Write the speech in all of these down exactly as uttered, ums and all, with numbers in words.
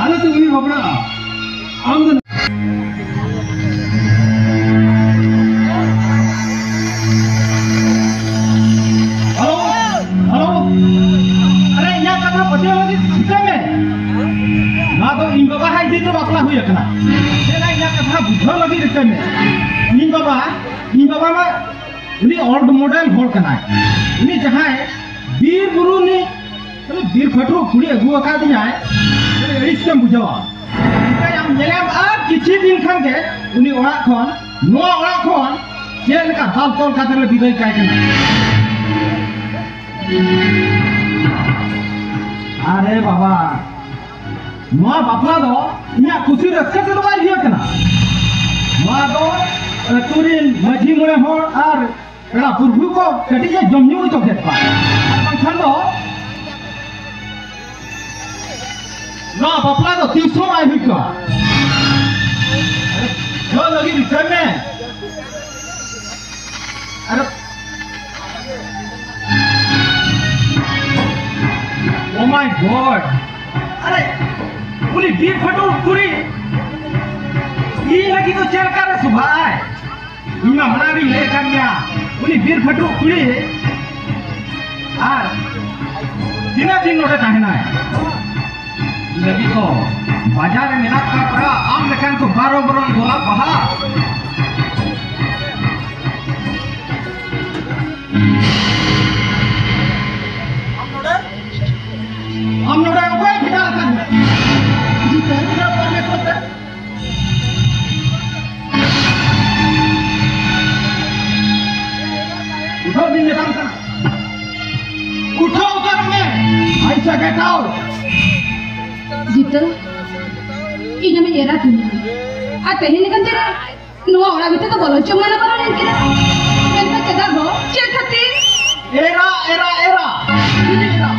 ᱟᱞᱮ ᱛᱮ ᱩᱱᱤ ᱵᱟᱯᱞᱟᱜᱼᱟ᱾ ᱟᱢ ᱫᱚ ᱦᱮᱞᱳ, ᱦᱮᱞᱳ᱾ ᱟᱨᱮ, ᱤᱧᱟᱹᱜ ᱠᱟᱛᱷᱟ ᱯᱟᱹᱛᱭᱟᱹᱣ ᱞᱟᱹᱜᱤᱫ ᱨᱤᱠᱟᱹᱭ ᱢᱮ᱾ ᱱᱚᱣᱟ ᱫᱚ ᱤᱧ ᱵᱟᱵᱟ ᱦᱟᱜ ᱤᱫᱤ ᱛᱮ ᱵᱟᱯᱞᱟ ᱦᱩᱭ ᱟᱠᱟᱱᱟ᱾ ᱫᱮᱞᱟ, ᱤᱧᱟᱹᱜ ᱠᱟᱛᱷᱟ ᱵᱩᱡᱷᱟᱹᱣ ᱞᱟᱹᱜᱤᱫ ᱨᱤᱠᱟᱹᱭ ᱢᱮ᱾ ᱤᱧ ᱵᱟᱵᱟ, ᱤᱧ ᱵᱟᱵᱟ ᱢᱟ ᱩᱱᱤ old model ᱦᱚᱲ ᱠᱟᱱᱟᱭ᱾ ᱩᱱᱤ ᱡᱟᱦᱟᱸᱭ ᱵᱤᱨ ᱵᱩᱨᱩ ᱨᱤᱱᱤᱡ ᱩᱱᱤ ᱵᱤᱨ ᱯᱷᱟᱹᱴᱨᱩ ᱠᱩᱲᱤ ᱟᱹᱜᱩ ᱟᱠᱟᱫᱤᱧᱟᱭ, ᱟᱹᱰᱤ ᱟᱹᱲᱤᱥ ᱜᱮᱢ ᱵᱩᱡᱷᱟᱹᱣᱟ᱾ ᱚᱱᱠᱟ ᱟᱢ ᱧᱮᱞᱮᱢ ᱟᱨ ᱠᱤᱪᱷᱩ ᱫᱤᱱ ᱠᱷᱟᱱ ᱜᱮ ᱩᱱᱤ ᱚᱲᱟᱜ ᱠᱷᱚᱱ, ᱱᱚᱣᱟ ᱚᱲᱟᱜ ᱠᱷᱚᱱ ᱪᱮᱫ ᱞᱮᱠᱟ ᱫᱟᱞ ᱛᱚᱞ ᱠᱟᱛᱮ ᱞᱮ ᱵᱤᱫᱟᱹᱭ ᱠᱟᱭ ᱠᱟᱱᱟ᱾ ᱟᱨᱮ ᱵᱟᱵᱟ, ᱱᱚᱣᱟ ᱵᱟᱯᱞᱟ ᱫᱚ ᱤᱧᱟᱹᱜ ᱠᱩᱥᱤ ᱨᱟᱹᱥᱠᱟᱹ ᱛᱮᱫᱚ ᱵᱟᱭ ᱦᱩᱭ ᱟᱠᱟᱱᱟ᱾ ᱱᱚᱣᱟ ᱫᱚ ᱟᱹᱛᱩ ᱨᱤᱱ ᱢᱟᱹᱡᱷᱤ ᱢᱚᱬᱮ ᱦᱚᱲ ᱟᱨ ᱯᱮᱲᱟ ᱯᱩᱨᱵᱷᱩ ᱠᱚ ᱠᱟᱹᱴᱤᱡ ᱮ ᱡᱚᱢ ᱧᱩ ᱦᱚᱪᱚ ᱠᱮᱫ ᱠᱚᱣᱟ, ᱟᱨ ᱵᱟᱝᱠᱷᱟᱱ ᱫᱚ ᱱᱚᱣᱟ ᱵᱟᱯᱞᱟ ᱫᱚ ᱛᱤᱥ ᱦᱚᱸ ᱵᱟᱭ ᱦᱩᱭ ᱠᱚᱜᱼᱟ᱾ ᱡᱚ ᱞᱟᱹᱜᱤᱫ ᱨᱤᱠᱟᱹᱭ ᱢᱮ᱾ ᱟᱨ Oh my God! ᱟᱨᱮ, ᱩᱱᱤ ᱵᱤᱨ ᱯᱷᱟᱹᱴᱩ ᱠᱩᱲᱤ ᱤᱧ ᱞᱟᱹᱜᱤᱫ ᱫᱚ ᱪᱮᱫ ᱞᱮᱠᱟ ᱨᱮ ᱥᱚᱵᱷᱟᱜᱼᱟᱭ? ᱤᱧ ᱢᱟ ᱢᱟᱲᱟᱝ ᱨᱤᱧ ᱞᱟᱹᱭ ᱟᱠᱟᱫ ᱢᱮᱭᱟ, ᱩᱱᱤ ᱵᱤᱨ ᱯᱷᱟᱹᱴᱩ ᱠᱩᱲᱤ ᱟᱨ ᱛᱤᱱᱟᱹᱜ ᱫᱤᱱ ᱱᱚᱰᱮ ᱛᱟᱦᱮᱱᱟᱭ? ᱤᱧ ᱞᱟᱹᱜᱤᱫ ᱫᱚ ᱵᱟᱡᱟᱨ ᱨᱮ ᱢᱮᱱᱟᱜ ᱠᱚᱣᱟ ᱯᱮᱲᱟ, ᱟᱢ ᱞᱮᱠᱟᱱ ᱠᱚ ᱵᱟᱨᱚ ᱵᱚᱨᱚᱱ ᱜᱳᱞᱟᱯ ᱵᱟᱦᱟ᱾ ᱟᱢ ᱱᱚᱰᱮ ᱚᱠᱚᱭ ᱵᱷᱮᱡᱟ ᱟᱠᱟᱫ ᱢᱮᱭᱟ? ᱡᱤᱛᱟᱹ᱾ ᱩᱰᱷᱟᱹᱣ ᱩᱛᱟᱹᱨ ᱢᱮ ᱛᱚᱵᱮ᱾ ᱩᱰᱷᱟᱹᱣ ᱵᱤᱱ ᱢᱮᱛᱟᱢ ᱠᱟᱱᱟ᱾ ᱩᱴᱷᱟᱹᱣ ᱩᱛᱟᱹᱨ ᱢᱮ᱾ I say get out. ᱡᱤᱛᱟᱹ, ᱤᱧ ᱟᱢᱤᱡ ᱮᱨᱟ ᱠᱟᱹᱱᱟᱹᱧ᱾ ᱟᱨ ᱛᱮᱦᱮᱧ ᱞᱮᱠᱟᱱ ᱫᱤᱱ ᱨᱮ ᱱᱚᱣᱟ ᱚᱲᱟᱜ ᱵᱷᱤᱛᱤᱨ ᱫᱚ ᱵᱚᱞᱚ ᱦᱚᱪᱚ ᱢᱟᱱᱟ ᱵᱟᱨᱚᱱ ᱮᱱ ᱠᱟᱱᱟ᱾ ᱢᱮᱱᱠᱷᱟᱱ ᱪᱮᱫᱟᱜ ᱜᱚ? ᱪᱮᱫ ᱠᱷᱟᱹᱛᱤᱨ? ᱮᱨᱟ, ᱮᱨᱟ, ᱮᱨᱟ᱾ ᱪᱤᱞᱤ ᱮᱨᱟ?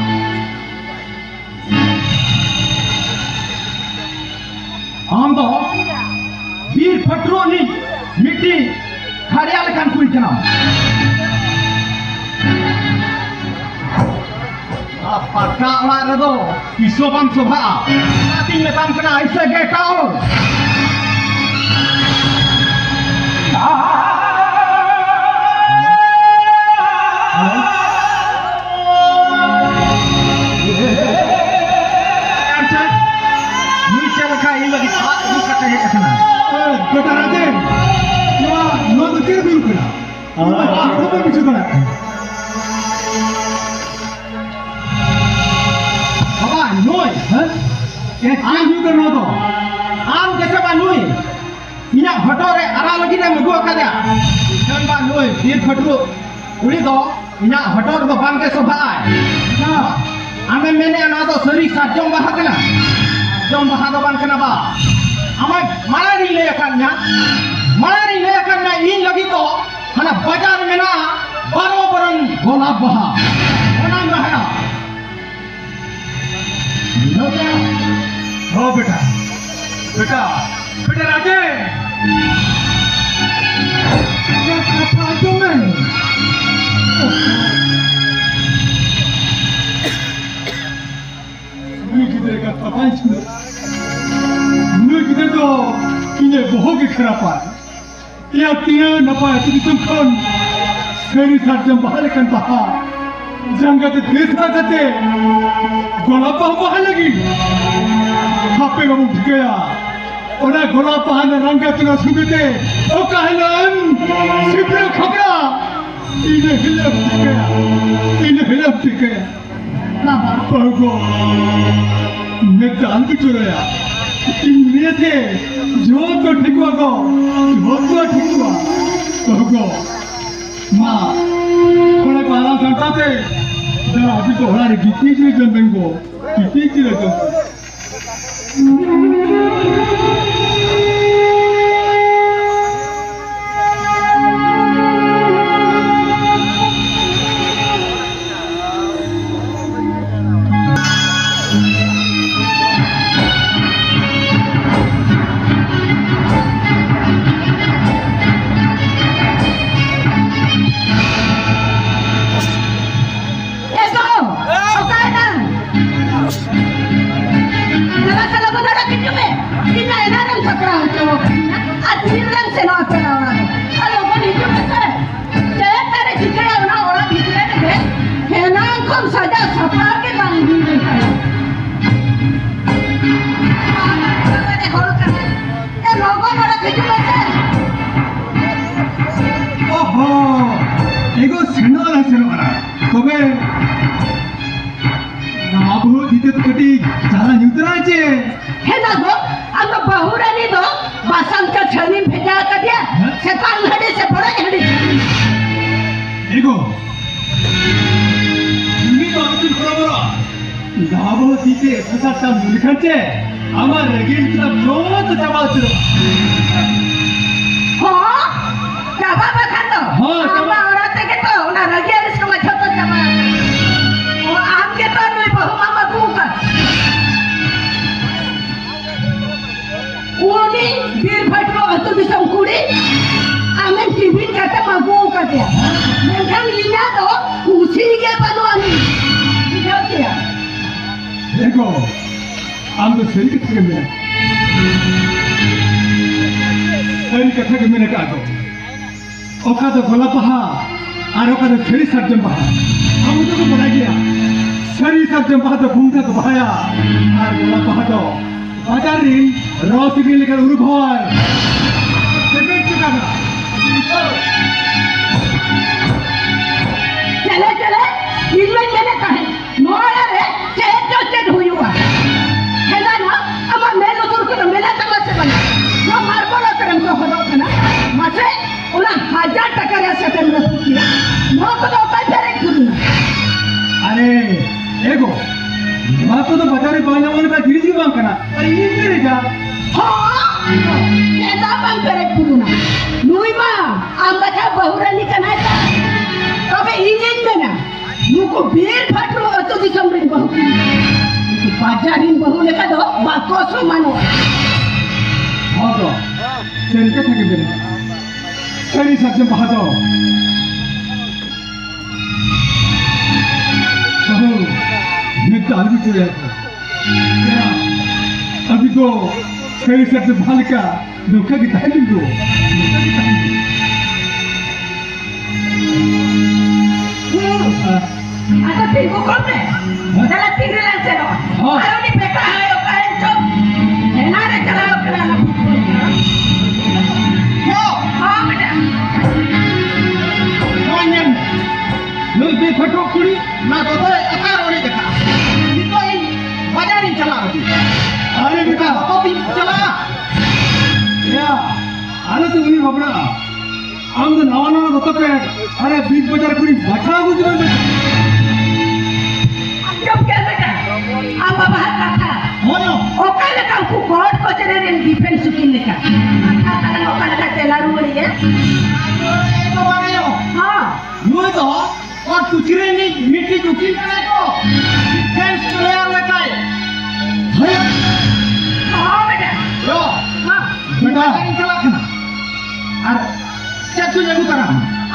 ᱟᱢ ᱫᱚ ᱵᱤᱨ ᱯᱷᱟᱹᱴᱨᱩᱣᱟᱹ ᱨᱤᱱᱤᱡ ᱢᱤᱫᱴᱤᱡ ᱠᱷᱟᱲᱭᱟ ᱞᱮᱠᱟᱱ ᱠᱩᱲᱤ ᱠᱟᱱᱟᱢ᱾ ᱯᱟᱠᱟ ᱚᱲᱟᱜ ᱨᱮᱫᱚ ᱛᱤᱥ ᱦᱚᱸ ᱵᱟᱢ ᱥᱚᱵᱷᱟᱜᱼᱟ᱾ ᱚᱱᱟᱛᱤᱧ ᱢᱮᱛᱟᱢ ᱠᱟᱱᱟ, ᱟᱭᱥᱮ ᱜᱮᱴ ᱟᱣᱩᱴ᱾ ᱟᱪᱪᱷᱟ, ᱱᱩᱭ ᱪᱮᱫ ᱞᱮᱠᱟ ᱤᱧ ᱞᱟᱹᱜᱤᱫ ᱟᱲᱟᱜ ᱩᱰᱩᱠ ᱠᱟᱛᱮ ᱦᱮᱡ ᱟᱠᱟᱱᱟ? ᱮ, ᱵᱮᱴᱟ ᱨᱟᱡᱮᱱ, ᱱᱚᱣᱟ, ᱱᱚᱣᱟ ᱫᱚ ᱪᱮᱫ ᱦᱩᱭᱩᱜ ᱠᱟᱱᱟ? ᱟᱨ ᱪᱮᱫ ᱦᱚᱸ ᱵᱟᱹᱧ ᱵᱩᱡᱷᱟᱹᱣ ᱫᱟᱲᱮᱭᱟᱜ ᱠᱟᱱᱟ᱾ ᱵᱟᱵᱟ, ᱱᱩᱭ᱾ ᱦᱮᱸ? ᱮ, ᱪᱮᱫ ᱦᱩᱭᱩᱜ ᱠᱟᱱᱟ ᱱᱚᱣᱟ ᱫᱚ? ᱟᱢ ᱜᱮᱥᱮ ᱵᱟ ᱱᱩᱭ? ᱤᱧᱟᱜ ᱦᱚᱴᱚᱜ ᱨᱮ ᱟᱨᱟᱜ ᱞᱟᱹᱜᱤᱫ ᱮᱢ ᱟᱹᱜᱩ ᱟᱠᱟᱫᱮᱭᱟ᱾ ᱤᱠᱷᱟᱹᱱ ᱵᱟ ᱱᱩᱭ ᱵᱤᱨ ᱵᱷᱟᱹᱴᱨᱩ ᱠᱩᱲᱤ ᱫᱚ ᱤᱧᱟᱜ ᱦᱚᱴᱚᱜ ᱨᱮᱫᱚ ᱵᱟᱝ ᱜᱮ ᱥᱚᱵᱷᱟᱜᱼᱟᱭ᱾ ᱟᱢᱮᱢ ᱢᱮᱱᱮᱫᱼᱟ ᱱᱚᱣᱟ ᱫᱚ ᱥᱟᱹᱨᱤ ᱥᱟᱨᱡᱚᱢ ᱵᱟᱦᱟ ᱠᱟᱱᱟ? ᱥᱟᱨᱡᱚᱢ ᱵᱟᱦᱟ ᱫᱚ ᱵᱟᱝ ᱠᱟᱱᱟ ᱵᱟ᱾ ᱟᱢᱟᱜ ᱢᱟᱲᱟᱝ ᱨᱤᱧ ᱞᱟᱹᱭ ᱟᱠᱟᱫ ᱢᱮᱭᱟ, ᱢᱟᱲᱟᱝ ᱨᱤᱧ ᱞᱟᱹᱭ ᱟᱠᱟᱫ ᱢᱮᱭᱟ, ᱤᱧ ᱞᱟᱹᱜᱤᱫ ᱫᱚ ᱦᱟᱱᱟ ᱵᱟᱡᱟᱨ ᱨᱮ ᱢᱮᱱᱟᱜᱼᱟ ᱵᱟᱨᱚ ᱵᱚᱨᱚᱱ ᱜᱳᱞᱟᱯ ᱵᱟᱦᱟ, ᱚᱱᱟᱧ ᱨᱚᱦᱚᱭᱟ᱾ ᱵᱩᱡᱷᱟᱹᱣ ᱠᱮᱫᱟ? ᱦᱚᱸ ᱵᱮᱴᱟ, ᱵᱮᱴᱟ, ᱵᱮᱴᱟ ᱨᱟᱡᱮ! ᱤᱧᱟᱹᱜ ᱠᱟᱛᱷᱟ ᱟᱸᱡᱚᱢ ᱢᱮ᱾ ᱱᱩᱭ ᱜᱤᱫᱽᱨᱟᱹ ᱠᱟᱛᱷᱟ ᱵᱟᱭ ᱟᱸᱡᱚᱢᱟ᱾ ᱱᱩᱭ ᱜᱤᱫᱽᱨᱟᱹ ᱫᱚ ᱤᱧᱟᱹᱜ ᱵᱚᱦᱚᱜ ᱜᱮ ᱠᱷᱟᱨᱟᱯᱟ᱾ ᱮᱭᱟ, ᱛᱤᱱᱟᱹᱜ ᱱᱟᱯᱟᱭ ᱟᱹᱛᱩ ᱫᱤᱥᱚᱢ ᱠᱷᱚᱱ ᱥᱟᱹᱨᱤ ᱥᱟᱨᱡᱚᱢ ᱵᱟᱦᱟ ᱞᱮᱠᱟᱱ ᱵᱟᱦᱟ ᱡᱟᱸᱜᱟ ᱛᱮ ᱫᱮᱥ ᱵᱟᱦᱟ ᱠᱟᱛᱮ ᱜᱳᱞᱟᱯ ᱵᱟᱦᱟ ᱵᱟᱦᱟ ᱞᱟᱹᱜᱤᱫ᱾ ᱦᱟᱯᱮ ᱵᱟᱵᱚᱱ ᱴᱷᱤᱠᱟᱹᱭᱟ, ᱚᱱᱟ ᱜᱳᱞᱟᱯ ᱵᱟᱦᱟ ᱨᱮᱱᱟᱜ ᱨᱟᱝᱜᱟ ᱛᱮ ᱥᱩᱜᱮ ᱛᱮ ᱚᱠᱟ ᱦᱤᱞᱳᱜ ᱮᱢ ᱥᱤᱯᱲᱟᱹ ᱠᱷᱚᱠᱲᱟ, ᱤᱱᱟᱹ ᱦᱤᱞᱳᱜ ᱮᱢ ᱴᱷᱤᱠᱟᱹᱭᱟ, ᱤᱱᱟᱹ ᱦᱤᱞᱳᱜ ᱮᱢ ᱴᱷᱤᱠᱟᱹᱭᱟ᱾ ᱵᱟᱹᱦᱩ ᱜᱚ, ᱢᱮᱫ ᱫᱚ ᱟᱞᱚᱯᱮ ᱪᱚᱨᱟᱭᱟ᱾ ᱤᱧ ᱢᱮᱱᱮᱫ ᱛᱮ ᱡᱚᱛᱚ ᱴᱷᱤᱠᱚᱜᱼᱟ ᱜᱚ, ᱡᱚᱛᱚ ᱴᱷᱤᱠᱚᱜᱼᱟ᱾ ᱵᱟᱹᱦᱩ ᱜᱚ, ᱢᱟ, ᱠᱚᱲᱟ ᱠᱚ ᱟᱨᱟᱢ ᱥᱟᱢᱴᱟᱣ ᱛᱮ, ᱫᱮᱞᱟ ᱟᱹᱵᱤᱱ ᱫᱚ ᱚᱲᱟᱜ ᱨᱮ ᱜᱤᱛᱤᱡ ᱡᱤᱨᱟᱹ ᱡᱚᱝ ᱵᱮᱱ ᱜᱚ, ᱜᱤᱛᱤᱡ ᱡᱤᱨᱟᱹ ᱡᱚᱝ ᱵᱮᱱ᱾ ᱡᱟᱦᱟᱸ ᱧᱩᱛᱨᱟ ᱪᱮ? ᱦᱮᱸ ᱫᱟ ᱜᱚ, ᱟᱢ ᱫᱚ ᱵᱟᱹᱦᱩ ᱨᱟᱱᱤ ᱫᱚ ᱵᱟᱥᱟᱱᱛᱚ ᱪᱷᱟᱹᱱᱤᱢ ᱵᱷᱮᱡᱟ ᱟᱠᱟᱫᱮᱭᱟ? ᱦᱮᱸ? ᱥᱮ ᱯᱟᱞ ᱦᱟᱺᱰᱤ ᱥᱮ ᱯᱚᱲᱚᱡ ᱦᱟᱺᱰᱤ? ᱮ ᱜᱚ, ᱩᱱᱤ ᱫᱚ ᱟᱞᱚᱵᱤᱱ ᱦᱚᱨᱚᱵᱚᱨᱚᱜᱼᱟ᱾ ᱫᱟᱵᱚ ᱛᱤ ᱛᱮ ᱮᱠᱥᱚ ᱥᱟᱛ ᱴᱟ ᱢᱩᱞ ᱠᱷᱟᱱ ᱪᱮ, ᱟᱢᱟᱜ ᱨᱟᱹᱜᱤ ᱟᱹᱲᱤᱥ ᱫᱚ ᱡᱚᱛᱚ ᱪᱟᱵᱟ ᱩᱛᱟᱹᱨᱚᱜᱼᱟ᱾ ᱦᱚᱸ? ᱪᱟᱵᱟ ᱵᱟᱠᱷᱟᱱ ᱫᱚ? ᱦᱚᱸ, ᱪᱟᱵᱟ᱾ ᱟᱢᱟᱜ ᱚᱲᱟᱜ ᱛᱮᱜᱮ ᱛᱚ ᱚᱱᱟ ᱨᱟᱹᱜᱤ ᱟᱹᱲᱤᱥ ᱠᱚᱢᱟ ᱡᱷᱚᱛᱚ ᱪᱟᱵᱟ᱾ ᱚ, ᱟᱢ ᱜᱮ ᱛᱚ ᱱᱩᱭ ᱵᱟᱹᱦᱩ ᱢᱟᱢ ᱟᱹᱜᱩ ᱟᱠᱟᱫ᱾ ᱩᱱᱤ ᱵᱤᱨ ᱵᱷᱟᱴᱨᱚ ᱟᱹᱛᱩ ᱫᱤᱥᱚᱢ ᱠᱩᱲᱤ ᱟᱢᱮᱢ ᱴᱤᱵᱷᱤ ᱠᱟᱛᱮᱢ ᱟᱹᱜᱩ ᱟᱠᱟᱫᱮᱭᱟ, ᱢᱮᱱᱠᱷᱟᱱ ᱤᱧᱟᱹᱜ ᱫᱚ ᱠᱩᱥᱤ ᱜᱮ ᱵᱟᱹᱱᱩᱜ ᱟᱹᱱᱤᱡ᱾ ᱵᱩᱡᱷᱟᱹᱣ ᱠᱮᱭᱟ? ᱮ ᱜᱚ, ᱟᱢ ᱫᱚ ᱥᱟᱹᱨᱤ ᱠᱟᱛᱷᱟ ᱜᱮᱢ ᱢᱮᱱᱟ᱾ ᱥᱟᱹᱨᱤ ᱠᱟᱛᱷᱟ ᱜᱮ ᱢᱮᱱ ᱟᱠᱟᱫ ᱫᱚ᱾ ᱚᱠᱟ ᱫᱚ ᱜᱚᱞᱟ ᱵᱟᱦᱟ ᱟᱨ ᱚᱠᱟ ᱫᱚ ᱥᱟᱹᱨᱤ ᱥᱟᱨᱡᱚᱢ ᱵᱟᱦᱟ᱾ ᱟᱵᱚ ᱫᱚᱵᱚ ᱵᱟᱲᱟᱭ ᱜᱮᱭᱟ, ᱥᱟᱹᱨᱤ ᱥᱟᱨᱡᱚᱢ ᱵᱟᱦᱟ ᱫᱚ ᱵᱚᱸᱜᱟ ᱠᱚ ᱵᱟᱦᱟᱭᱟ, ᱟᱨ ᱜᱚᱞᱟ ᱵᱟᱦᱟ ᱫᱚ ᱵᱟᱡᱟᱨ ᱨᱤᱱ ᱨᱚᱥ ᱨᱤᱱ ᱞᱮᱠᱟ ᱩᱨᱩᱵᱷᱚᱨ᱾ ᱪᱮᱫ ᱵᱮᱱ ᱪᱮᱠᱟ ᱠᱟᱱᱟ? ᱪᱮᱞᱮ, ᱪᱮᱞᱮ, ᱤᱧ ᱢᱟᱧ ᱢᱮᱱᱮᱫ ᱛᱟᱦᱮᱸᱫ, ᱱᱚᱣᱟ ᱨᱮ ᱪᱮᱫ ᱪᱚ ᱪᱮᱫ ᱦᱩᱭᱩᱜᱼᱟ? ᱦᱮᱱᱟ ᱱᱟ, ᱟᱢᱟᱜ ᱢᱮᱫ ᱞᱩᱛᱩᱨ ᱠᱚᱫᱚ ᱢᱮᱱᱟᱜ ᱛᱟᱢᱟ ᱥᱮ ᱵᱟᱝ? ᱱᱚᱣᱟ ᱢᱟᱨᱵᱚᱞ ᱟᱛᱮ ᱨᱮᱢ ᱜᱚᱦᱚᱲᱚᱜ ᱠᱟᱱᱟ᱾ ᱢᱟᱥᱮ, ᱚᱱᱟ ᱦᱟᱡᱟᱨ ᱴᱟᱠᱟ ᱨᱮᱭᱟᱜ ᱥᱮᱴᱮᱢ ᱨᱟᱹᱯᱩᱫ ᱠᱮᱫᱟ᱾ ᱱᱚᱣᱟ ᱠᱚᱫᱚ ᱚᱠᱚᱭ ᱯᱮᱨᱮᱡ ᱯᱩᱨᱩᱱᱟ? ᱟᱨᱮ, ᱮ ᱜᱚ, ᱱᱚᱣᱟ ᱠᱚᱫᱚ ᱵᱟᱡᱟᱨ ᱨᱮ ᱵᱟᱝ ᱧᱟᱢᱚᱜ ᱞᱮᱠᱟ ᱡᱤᱱᱤᱥ ᱜᱮ ᱵᱟᱝ ᱠᱟᱱᱟ᱾ ᱟᱨ ᱤᱧ ᱯᱮᱨᱮᱡᱟ᱾ ᱦᱚᱸ, ᱪᱮᱫᱟᱜ ᱵᱟᱝ ᱯᱮᱨᱮᱡ ᱯᱩᱨᱩᱱᱟ? ᱱᱩᱭ ᱢᱟ ᱟᱢ ᱵᱟᱪᱷᱟ ᱵᱟᱹᱦᱩ ᱨᱟᱹᱱᱤ ᱠᱟᱱᱟᱭ ᱛᱚ᱾ ᱛᱚᱵᱮ ᱤᱧᱤᱧ ᱢᱮᱱᱟ, ᱱᱩᱠᱩ ᱵᱤᱨ ᱵᱷᱟᱴᱨᱩ ᱟᱹᱛᱩ ᱫᱤᱥᱚᱢ ᱨᱤᱱ ᱵᱟᱹᱦᱩ ᱠᱩᱲᱤ, ᱱᱩᱠᱩ ᱵᱟᱡᱟᱨ ᱨᱤᱱ ᱵᱟᱹᱦᱩ ᱞᱮᱠᱟ ᱫᱚ ᱵᱟᱠᱚ ᱥᱚᱢᱟᱱᱚᱜᱼᱟ᱾ ᱦᱚᱸ ᱫᱚ, ᱥᱟᱹᱨᱤ ᱠᱟᱛᱷᱟ ᱜᱮ ᱢᱮᱱᱟ᱾ ᱥᱟᱹᱨᱤ ᱥᱟᱨᱡᱚᱢ ᱵᱟᱦᱟ ᱫᱚ᱾ ᱵᱟᱹᱦᱩ, ᱢᱮᱫ ᱫᱚ ᱟᱞᱚᱢ ᱪᱚᱭᱟ᱾ ᱟᱹᱵᱤᱱ ᱫᱚ ᱥᱟᱹᱨᱤ ᱥᱟᱨᱡᱚᱢ ᱵᱟᱦᱟ ᱞᱮᱠᱟ ᱱᱚᱝᱠᱟ ᱜᱮ ᱛᱟᱦᱮᱱ ᱵᱤᱱ ᱫᱚ᱾ ᱱᱚᱝᱠᱟ ᱜᱮ ᱛᱟᱦᱮᱱ ᱵᱤᱱ᱾ ᱟᱫᱚ ᱛᱤᱸᱜᱩ ᱠᱚᱜ ᱢᱮ᱾ ᱦᱮᱸ? ᱫᱮᱞᱟ ᱛᱤᱱ ᱨᱮᱞᱟᱝ ᱥᱮᱱᱚᱜᱼᱟ? ᱦᱚᱸ᱾ ᱟᱨ ᱩᱱᱤ ᱵᱮᱴᱟ ᱦᱚᱸ ᱚᱠᱟᱨᱮ ᱪᱚ? ᱮᱱᱟᱱ ᱨᱮ ᱪᱟᱞᱟᱣ ᱠᱟᱱᱟ ᱚᱱᱟ ᱯᱷᱩᱴᱵᱚᱞ ᱠᱷᱮᱞ᱾ ᱦᱚᱸ᱾ ᱦᱚᱸ, ᱵᱮᱴᱟ᱾ ᱱᱚᱜᱼᱚᱭ ᱧᱮᱞ ᱢᱮ᱾ ᱱᱩᱭ ᱵᱮᱯᱷᱟᱴᱚᱜ ᱠᱩᱲᱤ᱾ ᱚᱱᱟ ᱠᱚᱫᱚ ᱚᱠᱟ ᱨᱚᱲᱮ ᱠᱟᱛᱷᱟ? ᱱᱤᱛᱚᱜ ᱤᱧ ᱵᱟᱡᱟᱨ ᱵᱟᱪᱷᱟᱣ ᱵᱩᱡᱷᱟᱹᱣ ᱢᱮ᱾ ᱟᱸᱡᱚᱢ ᱠᱮᱫ ᱞᱮᱠᱟ, ᱟᱢ ᱵᱟᱵᱟᱣᱟᱜ ᱠᱟᱛᱷᱟ᱾ ᱦᱳᱭ᱾ ᱚᱠᱟ ᱞᱮᱠᱟ ᱩᱱᱠᱩ ᱠᱳᱨᱴ ᱠᱚᱪᱟᱹᱨᱤ ᱨᱮᱱ ᱰᱤᱯᱷᱮᱱᱥ ᱩᱠᱤᱞ ᱞᱮᱠᱟ᱾ ᱠᱟᱛᱷᱟ ᱛᱟᱞᱟᱝ ᱚᱠᱟ ᱞᱮᱠᱟ ᱛᱮᱞᱟ ᱨᱩᱣᱟᱹᱲᱮᱭᱟ? ᱱᱩᱭ ᱫᱚ ᱵᱟᱝ ᱟᱸᱡᱚᱢ᱾ ᱦᱚᱸ᱾ ᱱᱩᱭ ᱫᱚ ᱠᱳᱨᱴ ᱠᱚᱪᱟᱹᱨᱤ ᱨᱤᱱᱤᱡ ᱢᱤᱫᱴᱤᱡ ᱩᱠᱤᱞ ᱠᱟᱱᱟᱭ ᱛᱚ᱾ ᱰᱤᱯᱷᱮᱱᱥ ᱞᱚᱭᱟᱨ ᱞᱮᱠᱟᱭ᱾ ᱦᱳᱭ᱾ ᱦᱚᱸ, ᱵᱮᱴᱟ᱾ ᱭᱚ᱾ ᱦᱚᱸ᱾ ᱵᱮᱴᱟ, ᱤᱧ ᱪᱟᱞᱟᱜ ᱠᱟᱱᱟ᱾ ᱟᱨ ᱪᱮᱫ ᱠᱚᱧ ᱟᱹᱜᱩ ᱛᱟᱨᱟ?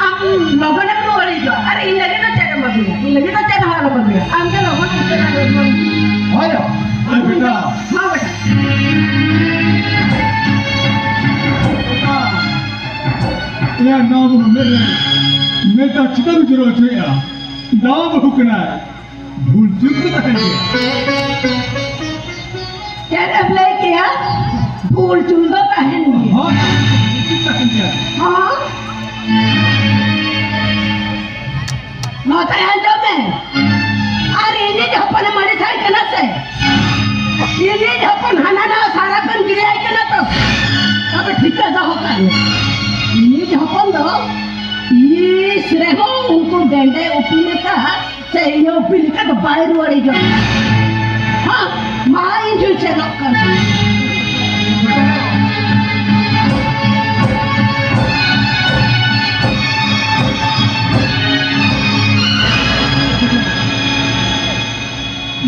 ᱟᱢ ᱞᱚᱜᱚᱱᱮᱢ ᱨᱩᱣᱟᱹᱲ ᱦᱤᱡᱩᱜᱼᱟ᱾ ᱟᱨ ᱤᱧ ᱞᱟᱹᱜᱤᱫ ᱫᱚ ᱪᱮᱫ ᱮᱢ ᱟᱹᱜᱩᱭᱟ? ᱤᱧ ᱞᱟᱹᱜᱤᱫ ᱫᱚ ᱪᱮᱫ ᱦᱚᱸ ᱟᱞᱚᱢ ᱟᱹᱜᱩᱭᱟ᱾ ᱟᱢ ᱜᱮ ᱞᱚᱜᱚᱱ ᱩᱥᱟᱹᱨᱟ ᱨᱩᱣᱟᱹᱲ ᱦᱤᱡᱩᱜ ᱢᱮ᱾ ᱦᱳᱭ, ᱦᱳᱭ, ᱵᱮᱴᱟ᱾ ᱦᱚᱸ, ᱵᱮᱴᱟ᱾ ᱮᱭᱟ, ᱱᱚᱣᱟ ᱵᱟᱹᱦᱩ ᱢᱮᱫ ᱨᱮ ᱢᱮᱫ ᱫᱟᱜ ᱪᱤᱠᱟᱹᱢ ᱡᱚᱨᱚ ᱦᱚᱪᱚᱭᱮᱫᱼᱟ? ᱱᱟᱣᱟ ᱵᱟᱹᱦᱩ ᱠᱟᱱᱟᱭ᱾ ᱵᱷᱩᱞ ᱪᱩᱠ ᱫᱚ ᱛᱟᱦᱮᱱ ᱜᱮᱭᱟ᱾ ᱪᱮᱫ ᱮᱢ ᱞᱟᱹᱭ ᱠᱮᱜᱼᱟ? ᱵᱷᱩᱞ ᱪᱩᱞ ᱫᱚ ᱛᱟᱦᱮᱱ ᱜᱮᱭᱟ᱾ ᱦᱚᱸ, ᱵᱷᱩᱞ ᱪᱩᱞ ᱛᱟᱦᱮᱱ ᱜᱮᱭᱟ᱾ ᱦᱚᱸ? ᱱᱚᱛᱮ ᱟᱸᱡᱚᱢ ᱢᱮ᱾ ᱟᱨ ᱤᱧᱤᱡ ᱦᱚᱯᱚᱱᱮᱢ ᱟᱹᱲᱤᱥᱟᱭ ᱠᱟᱱᱟ ᱥᱮ? ᱤᱧᱤᱡ ᱦᱚᱯᱚᱱ ᱦᱟᱱᱟ ᱱᱟᱣᱟ ᱥᱟᱨᱟ ᱠᱷᱚᱱ ᱜᱤᱲᱤᱭᱟᱭ ᱠᱟᱱᱟ ᱛᱚ? ᱛᱚᱵᱮ ᱴᱷᱤᱠᱟᱹ ᱫᱚᱦᱚ ᱠᱟᱜ ᱢᱮ᱾ ᱤᱧᱤᱡ ᱦᱚᱯᱚᱱ ᱫᱚ ᱛᱤᱥ ᱨᱮᱦᱚᱸ ᱩᱱᱠᱩ ᱰᱮᱸᱰᱮ ᱩᱯᱤ ᱞᱮᱠᱟ ᱥᱮ ᱤᱧ ᱩᱯᱤ ᱞᱮᱠᱟ ᱫᱚ ᱵᱟᱭ ᱨᱩᱣᱟᱹᱲ ᱦᱤᱡᱩᱜᱼᱟ᱾ ᱦᱚᱸ, ᱢᱟ ᱤᱧ ᱦᱚᱸᱧ ᱪᱮᱫᱚᱜ ᱠᱟᱱᱟ᱾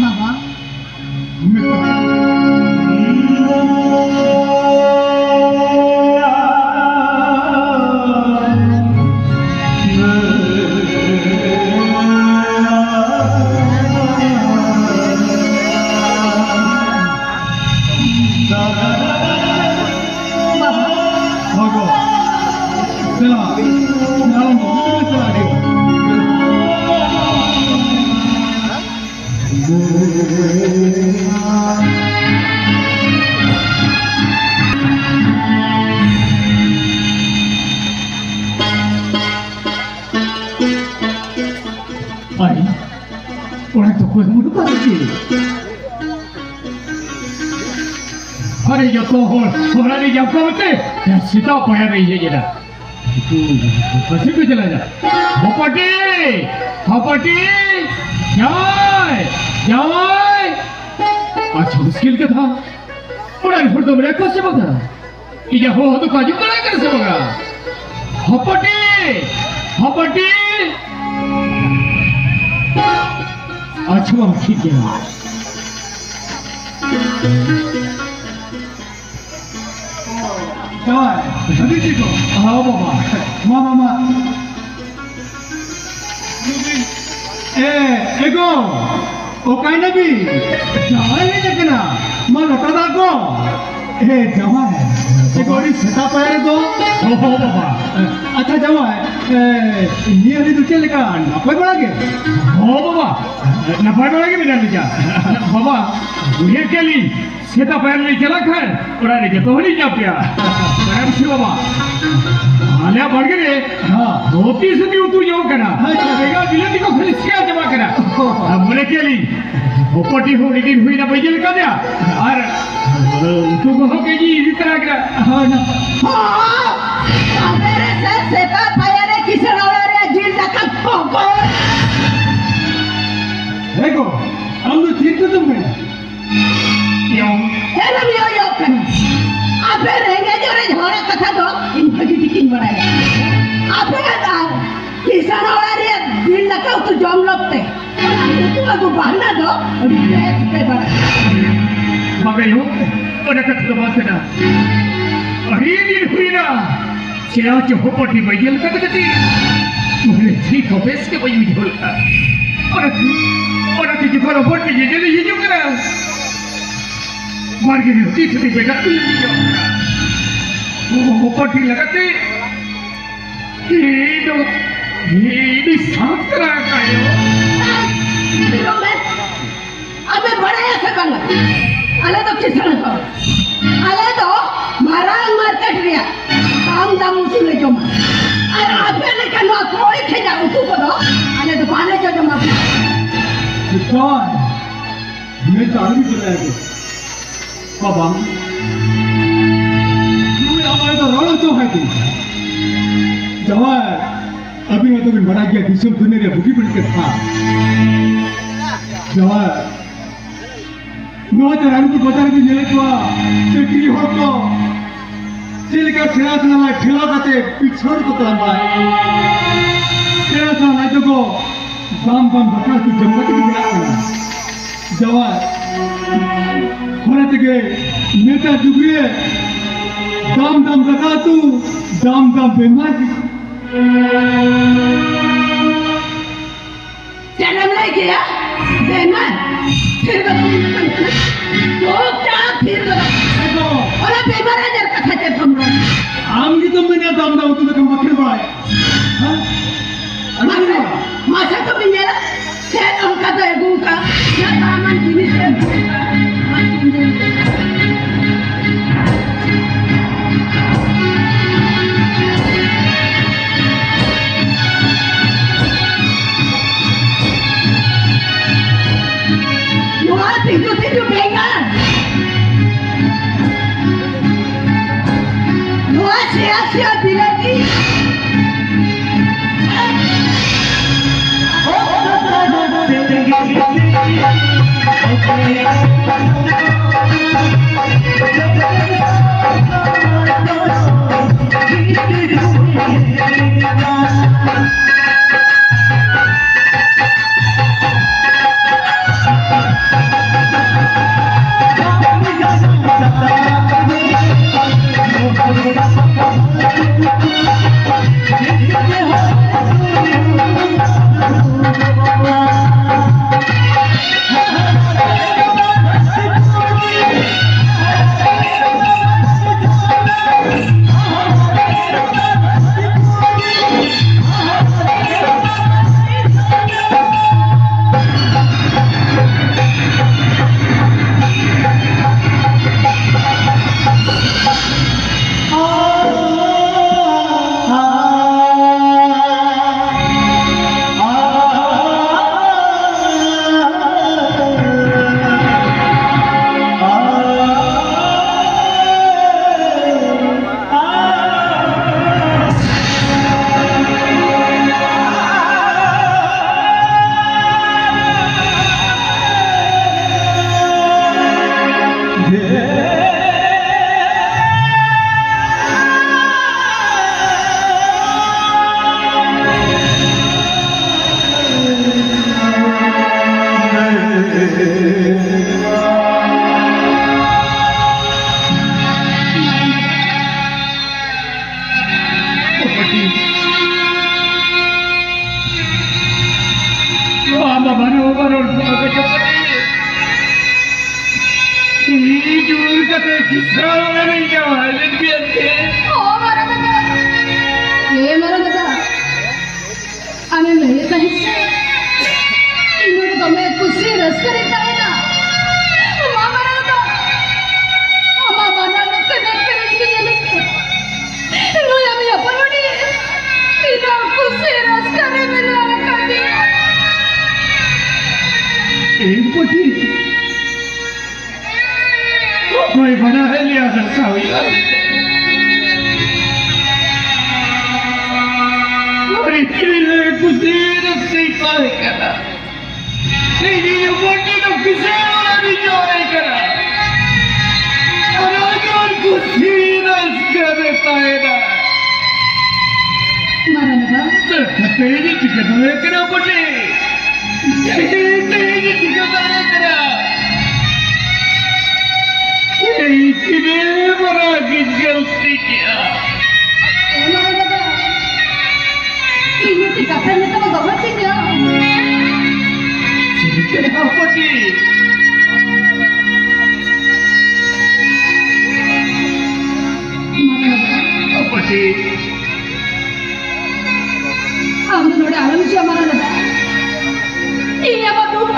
ᱵᱟᱵᱟ᱾ ᱟᱭ, ᱚᱲᱟᱜ ᱫᱚ ᱚᱠᱚᱭ ᱦᱚᱸ ᱵᱟᱹᱱᱩᱜ ᱠᱚᱣᱟ ᱥᱮ ᱪᱮᱫ? ᱟᱨᱮ, ᱡᱚᱛᱚ ᱦᱚᱲ ᱚᱲᱟᱜ ᱨᱮ ᱡᱟᱣᱠᱟ ᱢᱮᱛᱮ ᱥᱮᱛᱟᱜ ᱯᱟᱭᱟᱨ ᱨᱮ ᱦᱮᱡ ᱮᱱᱟ᱾ ᱯᱟᱥᱮ ᱠᱚ ᱪᱟᱞᱟᱣ ᱮᱱᱟ᱾ ᱦᱚᱯᱚᱴᱤ! ᱦᱚᱯᱚᱴᱤ! ᱡᱟᱶᱟᱭ! ᱡᱟᱶᱟᱭ! ᱟᱪᱪᱷᱟ, ᱢᱩᱥᱠᱤᱞ ᱠᱟᱛᱷᱟ᱾ ᱚᱲᱟᱜ ᱨᱮᱱ ᱦᱚᱲ ᱫᱚ ᱢᱮᱱᱟᱜ ᱠᱚᱣᱟ ᱥᱮ ᱵᱟᱝᱟ? ᱤᱧᱟᱹᱜ ᱦᱚᱦᱚ ᱫᱚᱠᱚ ᱟᱸᱡᱚᱢ ᱫᱟᱲᱮᱭᱟᱜ ᱠᱟᱱᱟ ᱥᱮ ᱵᱟᱝᱟ? ᱦᱚᱯᱚᱴᱤ! ᱦᱚᱯᱚᱴᱤ! ᱟᱪᱪᱷᱟ, ᱵᱟᱵᱟ, ᱴᱷᱤᱠ ᱜᱮᱭᱟ᱾ ᱡᱟᱶᱟᱭ, ᱵᱷᱟᱹᱜᱤ ᱴᱷᱤᱠ ᱠᱚ᱾ ᱦᱚᱸ, ᱵᱟᱵᱟ᱾ ᱢᱟ, ᱢᱟ, ᱢᱟ᱾ ᱮ, ᱮ ᱜᱚ, ᱚᱠᱟᱭ ᱱᱟᱵᱤᱱ? ᱡᱟᱶᱟᱭ ᱦᱮᱡ ᱟᱠᱟᱱᱟ᱾ ᱢᱟ, ᱞᱚᱴᱟ ᱫᱟᱜ ᱠᱚ᱾ ᱮ, ᱡᱟᱶᱟᱭ, ᱮ ᱜᱚ, ᱟᱹᱰᱤ ᱥᱮᱛᱟᱜ ᱯᱟᱭᱟᱨ ᱨᱮᱫᱚ᱾ ᱦᱚᱸ, ᱦᱚᱸ, ᱵᱟᱵᱟ᱾ ᱟᱪᱪᱷᱟ, ᱡᱟᱶᱟᱭ, ᱮ, ᱱᱤᱭᱟᱹ ᱦᱟᱹᱞᱤ ᱫᱚ ᱪᱮᱫ ᱞᱮᱠᱟ? ᱱᱟᱯᱟᱭ ᱵᱟᱲᱟ ᱜᱮ? ᱦᱚᱸ, ᱵᱟᱵᱟ, ᱱᱟᱯᱟᱭ ᱵᱟᱲᱟ ᱜᱮ ᱢᱮᱱᱟᱜ ᱞᱤᱧᱟ᱾ ᱵᱟᱵᱟ, ᱩᱭᱦᱟᱹᱨ ᱠᱮᱫ ᱞᱤᱧ, ᱥᱮᱛᱟᱜ ᱯᱟᱭᱟᱨ ᱞᱤᱧ ᱪᱟᱞᱟᱜ ᱠᱷᱟᱱ ᱚᱲᱟᱜ ᱨᱮ ᱡᱚᱛᱚ ᱦᱚᱲᱤᱧ ᱧᱟᱢ ᱯᱮᱭᱟ᱾ ᱵᱟᱲᱟᱭᱟᱢ ᱥᱮ ᱵᱟᱵᱟ, ᱟᱞᱮᱭᱟᱜ ᱵᱟᱲᱜᱮ ᱨᱮ ᱦᱚᱸ᱾ ᱫᱷᱩᱛᱤ ᱥᱩᱛᱤ ᱩᱛᱩ ᱡᱚᱢ ᱠᱟᱱᱟ᱾ ᱟᱪᱪᱷᱟ᱾ ᱵᱮᱸᱜᱟᱲ ᱵᱤᱞᱟᱹᱛᱤ ᱠᱚ ᱠᱷᱟᱹᱞᱤ ᱥᱮᱭᱟ ᱪᱟᱵᱟᱜ ᱠᱟᱱᱟ᱾ ᱟᱨ ᱢᱚᱱᱮ ᱠᱮᱫ ᱞᱤᱧ, ᱦᱚᱯᱚᱴᱤ ᱦᱚᱸ ᱟᱹᱰᱤ ᱫᱤᱱ ᱦᱩᱭᱱᱟ ᱵᱟᱹᱧ ᱧᱮᱞ ᱠᱟᱫᱮᱭᱟ᱾ ᱟᱨ ᱩᱛᱩ ᱠᱚᱦᱚᱸ ᱠᱟᱹᱡ ᱤᱧ ᱤᱫᱤ ᱛᱚᱨᱟ ᱠᱮᱫᱟ᱾ ᱦᱳᱭ, ᱱᱟᱯᱟᱭ᱾ ᱦᱚᱸ! ᱟᱯᱮ ᱨᱮ ᱥᱮ ᱥᱮᱛᱟᱜ ᱯᱟᱭᱟᱨ ᱨᱮ ᱠᱤᱥᱟᱹᱬ ᱚᱲᱟᱜ ᱨᱮᱭᱟᱜ ᱡᱤᱞ ᱫᱟᱠᱟ ᱠᱚ ᱠᱚ᱾ ᱦᱮᱸ ᱜᱚ, ᱟᱢ ᱫᱚ ᱪᱮᱫ ᱠᱚᱪᱚᱢ ᱢᱮᱱᱟ? ᱮᱨᱟ ᱢᱮᱭᱟ ᱭᱚᱜ ᱠᱟᱱᱟ᱾ ᱟᱯᱮ ᱨᱮᱸᱜᱮᱡ ᱚᱨᱮᱡ ᱦᱚᱲᱟᱜ ᱠᱟᱛᱷᱟ ᱫᱚ ᱤᱧ ᱵᱷᱟᱹᱜᱤ ᱴᱷᱤᱠᱤᱧ ᱵᱟᱲᱟᱭᱟ᱾ ᱟᱯᱮ ᱟᱨ ᱠᱤᱥᱟᱹᱬ ᱚᱲᱟᱜ ᱨᱮᱭᱟᱜ ᱡᱤᱞ ᱫᱟᱠᱟ ᱩᱛᱩ ᱡᱚᱢ ᱞᱚᱵ ᱛᱮ ᱚᱱᱟ ᱩᱛᱩ ᱟᱹᱜᱩ ᱵᱟᱦᱱᱟ ᱫᱚ ᱟᱹᱰᱤ ᱵᱮᱥ ᱯᱮ ᱵᱟᱲᱟᱭᱟ᱾ ᱵᱟᱵᱟᱭᱳ, ᱚᱱᱟ ᱠᱟᱛᱷᱟ ᱫᱚ ᱵᱟᱝ ᱠᱟᱱᱟ᱾ ᱟᱹᱰᱤ ᱫᱤᱱ ᱦᱩᱭᱱᱟ᱾ ᱪᱮᱫᱟᱜ ᱪᱚ ᱦᱚᱯᱚᱴᱤ ᱵᱟᱹᱧ ᱧᱮᱞ ᱠᱟᱫᱮ ᱠᱷᱟᱹᱛᱤᱨ ᱢᱚᱱᱮ ᱡᱤᱣᱤ ᱠᱚ ᱵᱮᱥ ᱜᱮ ᱵᱟᱹᱧ ᱵᱩᱡᱷᱟᱹᱣ ᱞᱮᱫᱟ᱾ ᱚᱱᱟᱛᱮ, ᱚᱱᱟᱛᱮ ᱡᱚᱠᱷᱚᱱ ᱦᱚᱯᱚᱴᱤ ᱧᱮᱧᱮᱞ ᱤᱧ ᱦᱤᱡᱩᱜ ᱠᱟᱱᱟ, ᱵᱟᱲᱜᱮ ᱨᱮ ᱦᱩᱫᱤᱥ ᱦᱩᱫᱤᱥ ᱵᱮᱸᱜᱟᱲ ᱛᱩᱧ ᱤᱧ ᱡᱚᱢ ᱠᱟᱱᱟ᱾ ᱦᱚᱯᱚᱴᱤ ᱞᱟᱜᱟᱛᱮ ᱤᱧ ᱫᱚ, ᱤᱧ ᱫᱚ ᱥᱟᱱᱛᱟᱲ ᱠᱟᱭᱚ᱾ ᱟᱯᱮ ᱵᱟᱲᱟᱭᱟ ᱥᱮ ᱵᱟᱝᱟ? ᱟᱞᱮ ᱫᱚ ᱠᱤᱥᱟᱹᱬ ᱦᱚᱲ᱾ ᱟᱞᱮ ᱫᱚ ᱢᱟᱨᱟᱝ ᱢᱟᱨᱠᱮᱴ ᱨᱮᱭᱟᱜ ᱫᱟᱢ ᱫᱟᱢ ᱩᱛᱩ ᱞᱮ ᱡᱚᱢᱟ᱾ ᱟᱨ ᱟᱯᱮ ᱞᱮᱠᱟ ᱱᱚᱣᱟ ᱠᱚᱭ ᱠᱷᱮᱡᱟ ᱩᱛᱩ ᱠᱚᱫᱚ ᱟᱞᱮ ᱫᱚ ᱵᱟᱞᱮ ᱡᱚᱡᱚᱢᱟ᱾ ᱡᱚᱭ, ᱱᱤᱛ ᱫᱚ ᱟᱞᱚᱢ ᱪᱤᱱᱛᱟᱹᱭᱟ ᱜᱚ᱾ ᱵᱟᱵᱟ, ᱱᱩᱭ ᱟᱢ ᱫᱚ ᱨᱚᱲ ᱦᱚᱪᱚ ᱦᱟᱭ ᱛᱤᱧ᱾ ᱡᱟᱶᱟᱭ, ᱟᱹᱵᱤᱱ ᱦᱚᱸᱛᱚ ᱵᱤᱱ ᱵᱟᱲᱟᱭ ᱜᱮᱭᱟ ᱫᱤᱥᱚᱢ ᱫᱩᱱᱤᱭᱟᱹ ᱨᱮ ᱵᱩᱜᱤ ᱵᱟᱹᱲᱤᱡ ᱠᱟᱛᱷᱟ᱾ ᱡᱟᱶᱟᱭ, ᱱᱚᱜᱼᱚᱭ ᱛᱚ ᱨᱟᱱᱤᱯᱩᱨ ᱵᱟᱡᱟᱨ ᱨᱮᱵᱤᱱ ᱧᱮᱞᱮᱫ ᱠᱚᱣᱟ, ᱪᱟᱹᱠᱨᱤ ᱦᱚᱲ ᱠᱚ ᱪᱮᱫ ᱞᱮᱠᱟ ᱥᱮᱬᱟ ᱥᱮᱬᱟ ᱞᱟᱡ ᱴᱷᱮᱞᱟᱣ ᱠᱟᱛᱮ ᱯᱤᱪᱷᱚᱲ ᱠᱚ ᱛᱟᱲᱟᱢ ᱵᱟᱲᱟᱭᱟ᱾ ᱥᱮᱬᱟ ᱥᱮᱬᱟ ᱞᱟᱡ ᱫᱚᱠᱚ ᱫᱟᱢ ᱫᱟᱢ ᱫᱟᱠᱟ ᱩᱛᱩ ᱡᱚᱢ ᱠᱟᱛᱮ ᱠᱚ ᱵᱮᱱᱟᱜ ᱠᱟᱱᱟ᱾ ᱡᱟᱶᱟᱭ, ᱚᱱᱟ ᱛᱮᱜᱮ ᱱᱮᱛᱟᱨ ᱡᱩᱜᱽ ᱨᱮ ᱫᱟᱢ ᱫᱟᱢ ᱫᱟᱠᱟ ᱩᱛᱩ, ᱫᱟᱢ ᱫᱟᱢ ᱵᱮᱢᱟᱨ᱾ ᱪᱮᱫ ᱮᱢ ᱞᱟᱹᱭ ᱠᱮᱭᱟ? ᱵᱮᱢᱟᱨ? ᱛᱷᱤᱨ ᱜᱚᱫᱚᱜ ᱢᱮ ᱢᱮᱛᱟᱢ ᱠᱟᱱᱟ᱾ ᱪᱩᱯᱪᱟᱯ ᱛᱷᱤᱨ ᱜᱚᱫᱚᱜ ᱢᱮ᱾ ᱚᱱᱟ ᱵᱮᱢᱟᱨ ᱟᱡᱟᱨ ᱠᱟᱛᱷᱟ ᱪᱮᱫ ᱠᱚᱢ ᱨᱚᱲ? ᱟᱢ ᱜᱮᱛᱚᱢ ᱢᱮᱱᱟ ᱫᱟᱢ ᱫᱟᱢ ᱩᱛᱩ ᱫᱟᱠᱟᱢ ᱵᱟᱹᱠᱷᱨᱤ ᱵᱟᱲᱟᱭᱟ᱾ ᱦᱮᱸ? ᱟᱞᱚᱢ ᱢᱟᱥᱮ, ᱨᱚᱲᱟ᱾ ᱢᱟᱥᱮ ᱛᱚᱵᱮ ᱧᱮᱞᱟ, ᱪᱮᱫ ᱚᱱᱠᱟ ᱫᱚ ᱟᱹᱜᱩ ᱠᱟᱜ? ᱪᱮᱫ ᱫᱟᱢᱟᱱ ᱡᱤᱱᱤᱥ ᱮ ᱟᱹᱜᱩ ᱠᱟᱜ? ᱱᱚᱣᱟ ᱛᱤᱡᱩ ᱛᱤᱡᱩ ᱵᱮᱸᱜᱟᱲ, ᱱᱚᱣᱟ ᱥᱮᱭᱟ ᱥᱮᱭᱟ ᱵᱤᱞᱟᱹᱛᱤ᱾ ᱟᱢ ᱵᱟᱵᱟ ᱱᱚᱣᱟ ᱵᱟᱨᱚᱱ ᱠᱚ ᱟᱹᱜᱩ ᱪᱚ ᱠᱟᱫᱮ᱾ ᱤᱧ ᱡᱩᱨ ᱠᱟᱛᱮ ᱠᱤᱥᱟᱹᱬ ᱨᱮᱱᱤᱧ ᱡᱟᱶᱟᱭ ᱞᱮᱫ ᱢᱮᱭᱟ ᱥᱮ? ᱚ, ᱢᱟᱨᱟᱝ ᱫᱟᱫᱟ᱾ ᱮ, ᱢᱟᱨᱟᱝ ᱫᱟᱫᱟ᱾ ᱟᱢᱮᱢ ᱞᱟᱹᱭᱮᱫ ᱛᱟᱦᱮᱸᱫ ᱥᱮ? ᱤᱧ ᱱᱚᱰᱮ ᱫᱚᱢᱮ ᱠᱩᱥᱤ ᱨᱟᱹᱥᱠᱟᱹ ᱨᱮᱧ ᱛᱟᱦᱮᱱᱟ᱾ ᱢᱟ, ᱢᱟᱨᱟᱝ ᱫᱟᱫᱟ᱾ ᱟᱢᱟᱜ ᱵᱟᱱᱟᱨ ᱢᱮᱫ ᱛᱮ ᱢᱮᱫ ᱯᱮᱨᱮᱡ ᱛᱤᱧ ᱧᱮᱞᱮᱫ ᱢᱮ᱾ ᱱᱩᱭ ᱟᱢᱤᱡ ᱦᱚᱯᱚᱱ ᱢᱟᱹᱱᱤ ᱛᱤᱱᱟᱹᱜ ᱠᱩᱥᱤ ᱨᱟᱹᱥᱠᱟᱹ ᱨᱮ ᱢᱮᱱᱟᱜ ᱟᱠᱟᱫᱮᱭᱟ᱾ ᱮ ᱯᱟᱹᱴᱤ, ᱚᱠᱚᱭ ᱵᱟᱰᱟᱭ ᱞᱮᱭᱟ ᱫᱟᱠᱟ ᱦᱩᱭᱩᱜᱼᱟ᱾ ᱟᱹᱰᱤ ᱛᱤᱱᱟᱹᱜ ᱠᱩᱥᱤ ᱨᱟᱹᱥᱠᱟᱹᱭ ᱛᱟᱦᱮᱸ ᱠᱟᱱᱟ᱾ ᱤᱧᱤᱡ ᱦᱚᱯᱚᱱ ᱫᱚ ᱠᱤᱥᱟᱹᱬ ᱚᱲᱟᱜ ᱨᱤᱧ ᱡᱟᱶᱟᱭ ᱠᱟᱱᱟ᱾ ᱚᱱᱟ ᱜᱮ ᱟᱨ ᱠᱩᱥᱤ ᱨᱟᱹᱥᱠᱟᱹ ᱨᱮ ᱛᱟᱦᱮᱱᱟ᱾ ᱢᱟᱨᱟᱝ ᱵᱟᱵᱟ᱾ ᱛᱮᱦᱮᱧ ᱪᱤᱠᱟᱹ ᱫᱟᱲᱮᱭᱟᱜ ᱠᱟᱱᱟ ᱵᱚᱞᱮ? ᱛᱮᱦᱮᱧ ᱪᱤᱠᱟᱹ ᱫᱟᱲᱮᱭᱟᱜ ᱠᱟᱱᱟ? ᱤᱧ ᱛᱤᱱᱟᱹᱜ ᱢᱟᱨᱟᱝ ᱤᱧ ᱜᱟᱹᱞᱛᱤ ᱠᱮᱜᱼᱟ᱾ ᱮ ᱢᱟᱨᱟᱝ ᱵᱟᱵᱟ᱾ ᱤᱧ ᱢᱤᱫᱴᱤᱡ ᱠᱟᱛᱷᱟᱧ ᱢᱮᱛᱟᱢᱟ, ᱫᱚᱦᱚᱭ ᱛᱤᱧ ᱢᱮ᱾ ᱪᱤᱠᱟᱹ ᱟᱯᱟᱴᱤ? ᱟᱯᱟᱴᱤ᱾ ᱟᱢ ᱫᱚ ᱱᱚᱰᱮ ᱟᱞᱚᱢ ᱦᱤᱡᱩᱜᱼᱟ, ᱢᱟᱨᱟᱝ ᱫᱟᱫᱟ᱾ ᱤᱧ ᱟᱢᱟᱜ ᱫᱩᱠ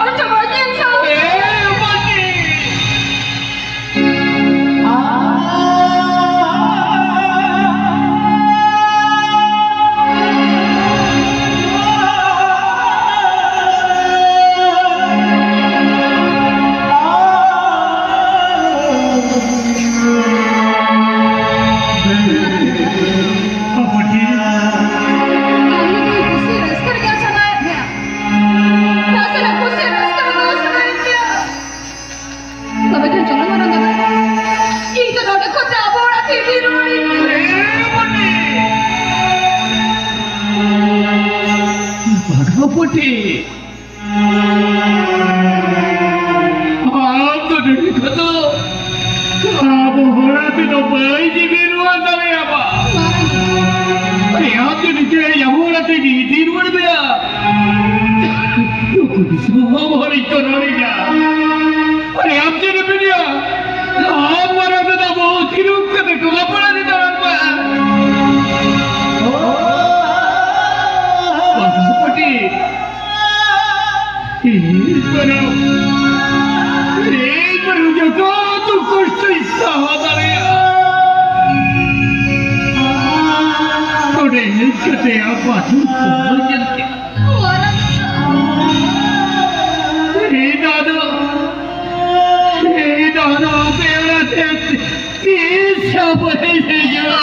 ᱟᱢ ᱫᱚ ᱱᱩᱭ ᱠᱚᱫᱚ ᱟᱵᱚ ᱦᱚᱲ ᱟᱛᱮ ᱫᱚ ᱵᱟᱹᱧ ᱡᱤᱣᱤ ᱨᱩᱣᱟᱹᱲ ᱫᱟᱲᱮᱭᱟᱢᱟ᱾ ᱟᱨᱮ ᱟᱢ ᱫᱚ ᱱᱤᱛᱚᱜ ᱟᱵᱚ ᱦᱚᱲ ᱟᱛᱮ ᱤᱫᱤ ᱨᱩᱣᱟᱹᱲ ᱢᱮᱭᱟ᱾ ᱱᱩᱠᱩ ᱫᱤᱥᱚᱢ ᱦᱚᱲ ᱤᱧ ᱠᱚ ᱨᱚᱲᱮᱧᱟ᱾ ᱟᱨᱮ ᱟᱢ ᱪᱮᱫ ᱮᱢ ᱢᱮᱱᱮᱜᱼᱟ? ᱟᱢ ᱢᱟᱨᱟᱝ ᱫᱟᱫᱟ ᱵᱟᱹᱦᱩ ᱛᱷᱤᱨᱩᱵ ᱠᱟᱛᱮ ᱴᱚᱞᱟ ᱯᱟᱲᱟ ᱨᱮ ᱫᱟᱬᱟᱱ ᱢᱟ᱾ ᱵᱟᱹᱦᱩ ᱯᱟᱹᱴᱤ᱾ ᱤᱧ ᱵᱟᱨᱚ, ᱤᱧ ᱵᱟᱨᱚ ᱡᱚᱛᱚ ᱫᱩᱠ ᱠᱚᱥᱴᱚᱧ ᱥᱟᱦᱟ ᱫᱟᱲᱮᱭᱟᱜᱼᱟ᱾ ᱱᱚᱰᱮ ᱦᱮᱡ ᱠᱟᱛᱮ ᱟᱯᱟᱛ ᱠᱚ ᱧᱮᱞ ᱠᱮᱫ᱾ ᱤᱧ ᱫᱚ ᱟᱫᱚ, ᱤᱧ ᱫᱚ ᱟᱫᱚ ᱟᱯᱮ ᱚᱲᱟᱜ ᱛᱮ ᱛᱤᱥ ᱦᱚᱸ ᱵᱟᱹᱧ ᱦᱤᱡᱩᱜᱼᱟ᱾